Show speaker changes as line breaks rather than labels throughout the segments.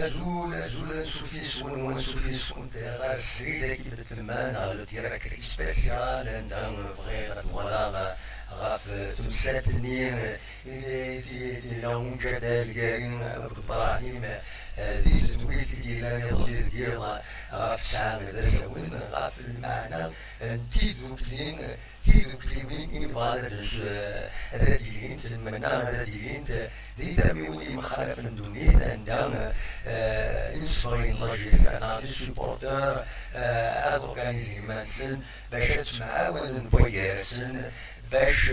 أزول أزول نسوفي سون ونسوفي سون غير السرير كي بتلمان على directrice spéciale عندها بغي ولا غاف تمساتني لهم جدال كارين ابراهيم ذي تدويت ديالنا يضلي ديال غاف ساعة ذا سوين غاف المعنى تيدوكلين تيدوكلين إنفاد هذا ديلين تمنى هذا ديلين دي تاميوني مخالف من دونيت عندها إنسولين la JSK les supporters ad organiser ماسن باش تمعاون بوياسن باش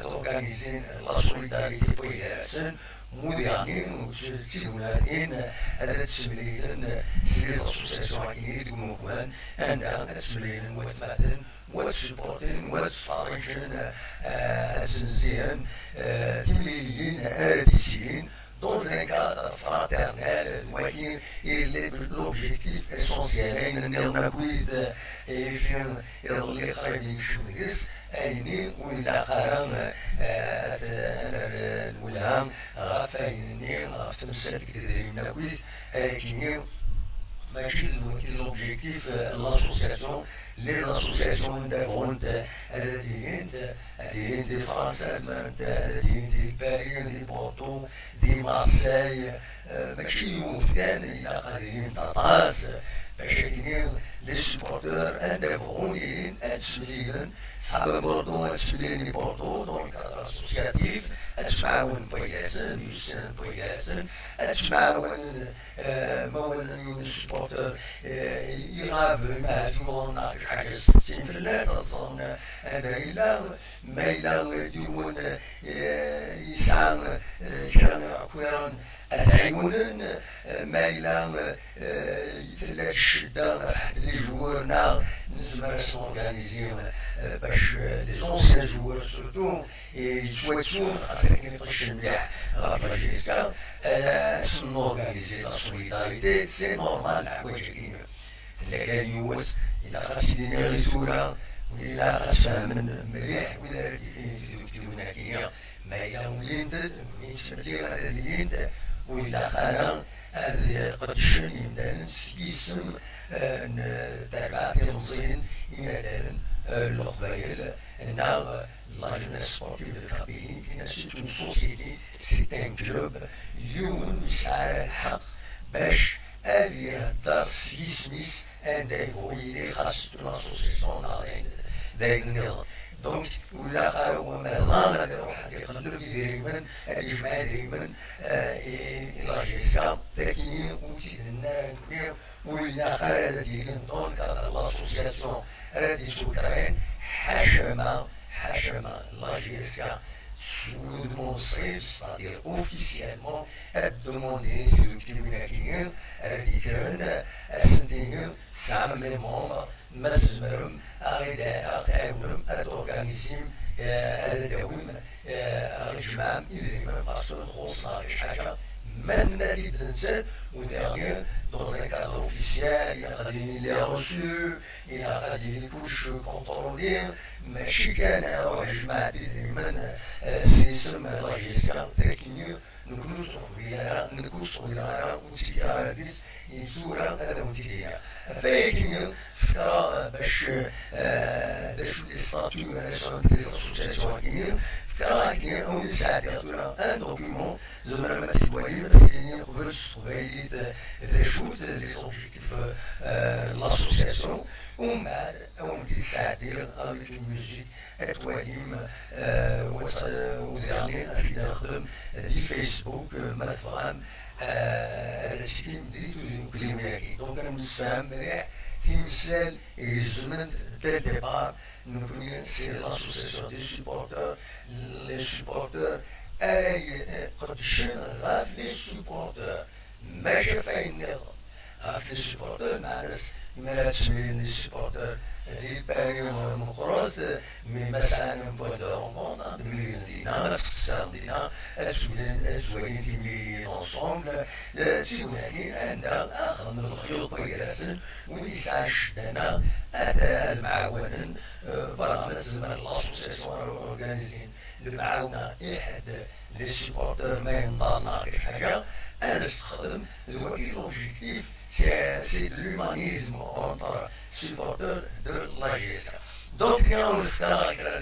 organiser la solidarité بوياسن موديانين تيوناتين هذا تسمليلن c'est les associations كاينين دو موكوان عندها تسمليلن وتماثل وتسبورتين وتفرجن تنزيهن تمليليين ارديسيين dans un cadre fraternel ولكن l'objectif essentiel أين نكويت فين يظل خارج يشمدس أيني ولا خارم الولهام غافيني غاف تمسات كدير نكويت كيني ماشي l'objectif l'association les associations ندافعون ديال دي فرنسا ديال دي باريس دي بوردو دي مارساي ماشي يوث كان إلا قادرين طاطاس باش كاينين les supporters ندافعون تسمليين صحاب بوردو تسمليين بوردو dans le cadre associatif تسمعون بوياسن يوسن بوياسن تسمعون موالين supporter يغاب ما في حاجة 60 في الناس أصلا أنا إلا ما إلا يكون يسعى كان كويران تعاونن ما إلا تلا الشدة les joueurs نا نزمر s'organiser باش les anciens joueurs surtout يتواتسون خاصك يطش مليح غاف la JSK s'organiser la solidarité c'est normal الحوايج كاين تلا كان يوت إلا خاص يدير ثورة ولا غتفهم مليح ولا كاين ما إلا ولينت ولينت وإلا خانا هذا قدشن يمدان اسم تاع تنظيم إلى القبائل ناغ la Jeunesse Sportive de Kabylie c'est une société c'est un club يوم يسعى الحق باش هذه سيسميس عند يفويلي خاص l'association ذاك النظام donc ولا خاو ما غادي يروح يقلب يدير يجمع يدير la JSK تاكيني وتيدنا ولا خا ديال donc l'association راه سوكرين حشمه حشمه la JSK sous c'est-à-dire officiellement demander في كان السنتين تسعة les membres ما تزمرهم غير تعاونهم organiser هذا داوم الجماعة إذا parce que خصنا شي حاجة ما نتيجة تنسى وداير dans un cadre officiel il a les reçus il a les couches contrôlées ماشي كان روح جماعة من سيسم la JSK تاكيني نكونو صغيرة نكون صغيرة وتيارة ديس يثورة هذا وتيارة فاكين فكرة باش باش les statuts des associations كاينين فكرة كاين أو نساعد un document زعما ما تيبوالي ما تيني قبل الصبايلي ذا شوت les objectifs l'association ومن بعد أو تساعد avec une musique تواليم وديرني في نخدم دي فيسبوك ما تفهم هذا الشيء بديت كلمة donc أنا نفهم مليح في مثال يزمن dès le départ نكون c'est l'association des supporters les supporters أي قدشن غاف les supporters ماشي فاين النظام غاف les supporters مع ناس ما تسمي les supporters ديال باري مقروط mais مثلا un point de rencontre مليون دينا تخسر دينا تولي تملي ensemble تيولي عندها اخر من الخيوط ويراسل وين يسعى شدانا المعاونين voilà لازم l'association organiser المعاونة احد les supporters ما ينضرنا غير حاجة انا تخدم الوكيل l'objectif c'est l'humanisme entre supporters de la JSK. Donc, كان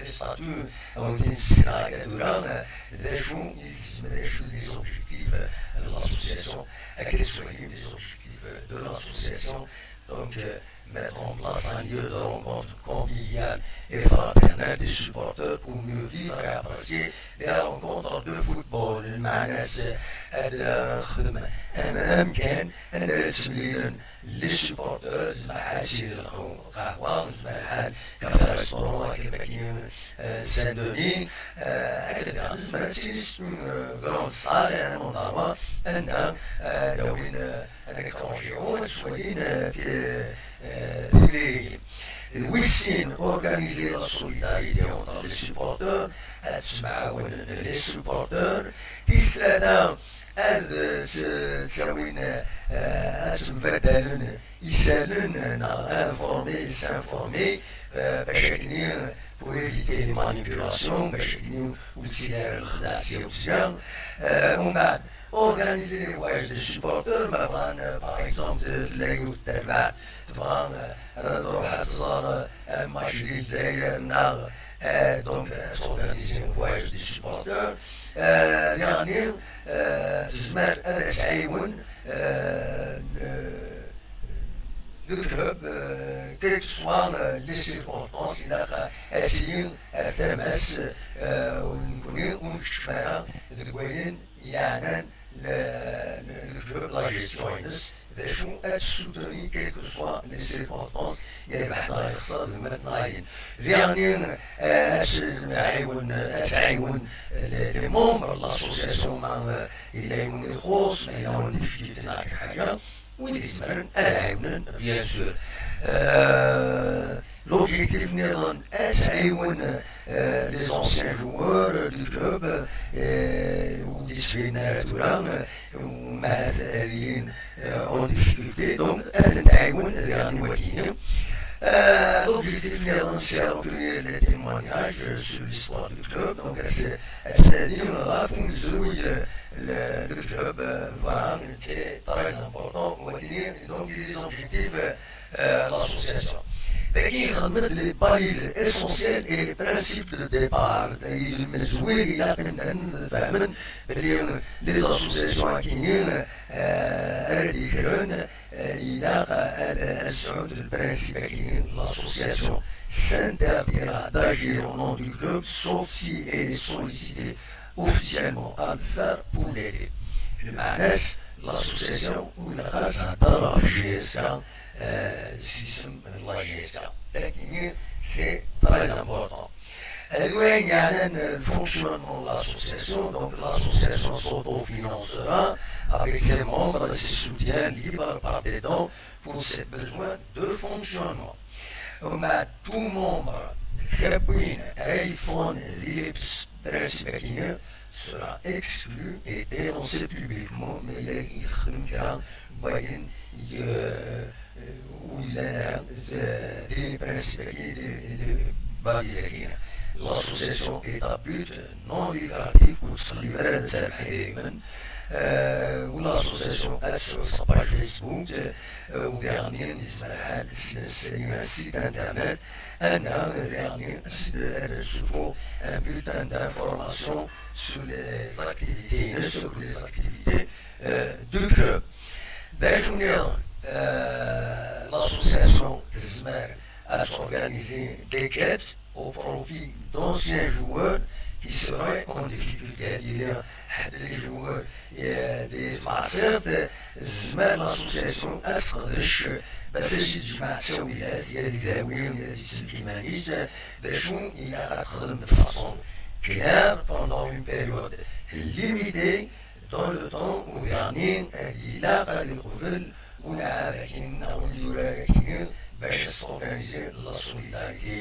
les statuts او تنسينا كدورا ذا شو يلزم ذا شو les objectifs de l'association quels sont les objectifs de l'association. Donc, mettre en place un lieu de rencontre convivial et fraternel des supporters pour mieux vivre et apprécier les rencontres de football. مع ناس هذا خدمة أمكان أن تسملين les supporters مع حاسين القهوة مع حال café restaurant كما كاين Saint-Denis هكذا ما تسيش grande salle منظمة أن داوين هذاك كونجيون تولين ويسين organiser la solidarité entre les supporters تسمع les supporters في السنة هاد تساوين تمفدالن يسالن informer s'informer باش كني pour éviter les manipulations باش كني وتسير الخداع سيوسيا ومن بعد organiser les voyages des supporters مثلا par exemple تلاقيو التربع تبغى تروح تزار ماتش ديال الجزائر نهار donc s'organiser un voyage des supporters يعني تزمر تعاون le club quelles que soient les circonstances إلا أتيين تمس ونكوني ونكشفها ذكوين يعني le club la gestion ينس ذا شو soutenir quelles que soient les circonstances يربح يخسر مثلا يعني تعاون تعاون les membres l'association مع إلا يكون يخص ما إلا يكون difficulté حاجة وين يزمرن العاونن bien sûr l'objectif نظن تعاون les anciens joueurs du club وديسبينا دورا ومع هذين en difficulté donc تعاون يعني وكيل. L'objectif نظن c'est recueillir les témoignages sur l'histoire du club. Donc c'est غاف le club, voilà, c'est très important. Donc les objectifs l'association. لكن خدمت les balises essentielles et les principes de départ المزوير الى فهمن بلي les associations كاينين راه الى السعود ال principes كاينين l'association s'interdira d'agir au nom du club sauf si elle est sollicitée officiellement à le faire pour l'aider. المعناس l'association ولا خاصها تهضر في JSK système la JSK. لكن c'est très important. وين يعني le fonctionnement de l'association, donc l'association s'autofinancera avec ses membres et ses soutiens libres par des dons pour ses besoins de fonctionnement. ومع tout membre كابوين iPhone les principes sera exclu et dénoncé publiquement mais يخدم كان باين ولا des principes des balises. L'association est à but non lucratif وتصلي بلد سامح دائما و l'association sur sa page Facebook ويعني site internet أنا يعني سوفو un bulletin d'information sur les activités sur les activités du club. D'ailleurs, l'association تزمر a organisé des quêtes au profit d'anciens joueurs qui seraient en difficulté. C'est-à-dire les joueurs des معصيات زمان l'association أتقدرش بس تجمع تساويات يا داوين يا تسلكيمانيس باش إلا تخدم de façon claire pendant une période limitée dans le temps ويعني إلا قال يقبل ونعم كاين ونديرو كاين باش s'organiser la solidarité.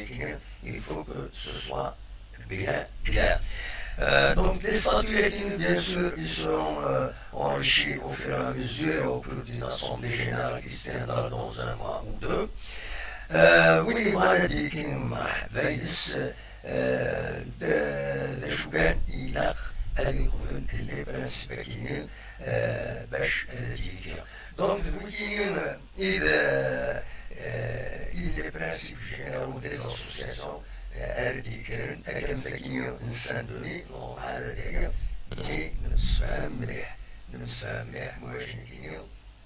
Il faut que ce soit bien clair. Donc les statuts, bien sûr, ils seront enrichis au fur et à mesure au cours d'une assemblée générale qui se tiendra dans un mois ou deux. وين يبغى ديك مرحبا يس شو كان إلاق هذه les principes كاينين باش ديك. Donc كاينين إذا les principes généraux des associations هذه كان فاكين انسان دوني هذا داير كي نمسفهم مليح نمسفهم مليح واش كاين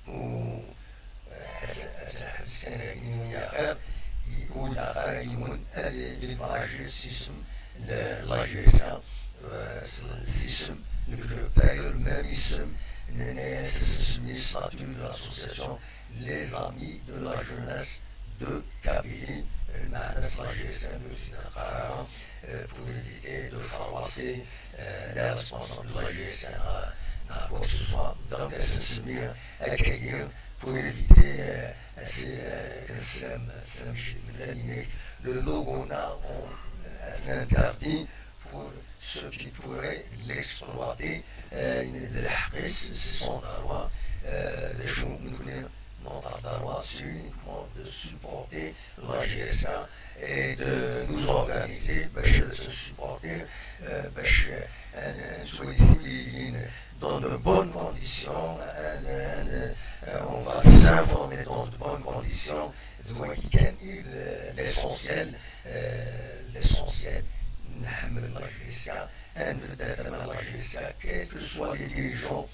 و حبس يا خير ولا يكون هذه سيسم لا جيسيون سيسم d'ailleurs même اسم سمي statut de l'association les amis de la jeunesse de Kabylie la GSM pour éviter de froisser les responsables de la GSM quoi que ce soit. Donc, pour éviter le logo interdit pour ceux qui pourraient l'exploiter. C'est son droit. Notre droit, c'est uniquement de supporter la GSA et de nous organiser, de se supporter, dans de bonnes conditions, on va s'informer dans de bonnes conditions, l'essentiel, l'essentiel, la GSA, la GSA, quels que soient les dirigeants,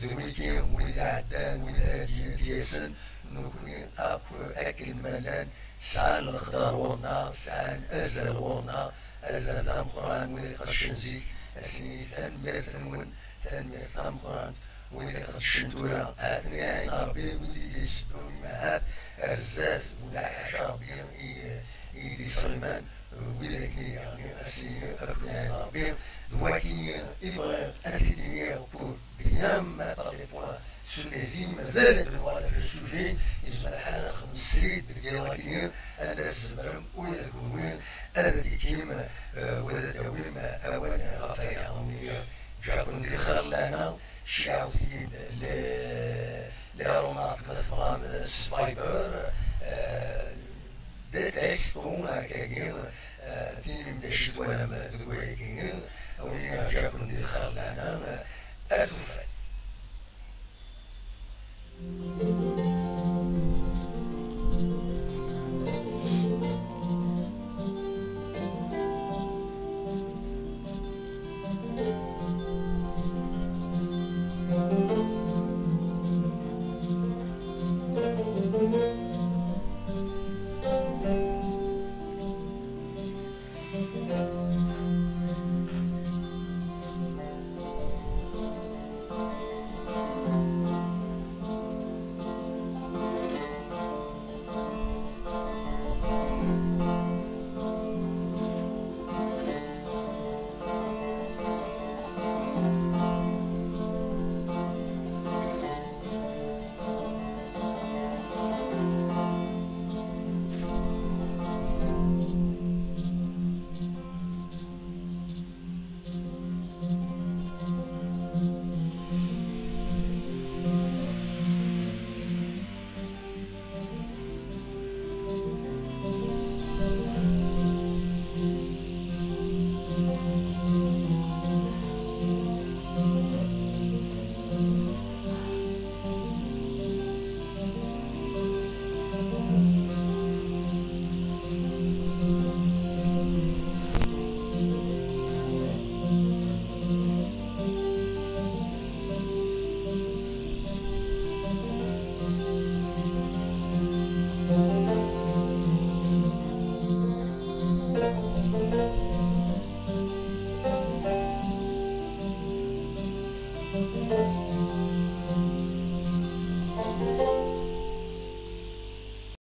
ذويكي وإذا عدان وإذا دياسن نكوني أكل ملان سعان الخضار ورنا سعان أزل ورنا أزل دام وإذا قشن زيك أسني ثان ثان ثان ثان قران وإذا قشن دولا أثني ربي وإذا يسدوني معاه الزاز ولا حاشا ربي يدي سلمان وإذا كني يعني أسني أثني ربي دواتي إبغى أثني pour bien mettre les points sur les i مازال le sujet يسمى الحال خمسين دقيقة أنا الزمرم وإذا كوين أنا ديكيم وإذا داويم أولا غفايا جابون دي خلانا شاوتيد لي رومات مثلا سبايبر دي تيستو هكاكين تيني مدشت ولا ما دوي كاين وين جابون دي خلانا أتوفى.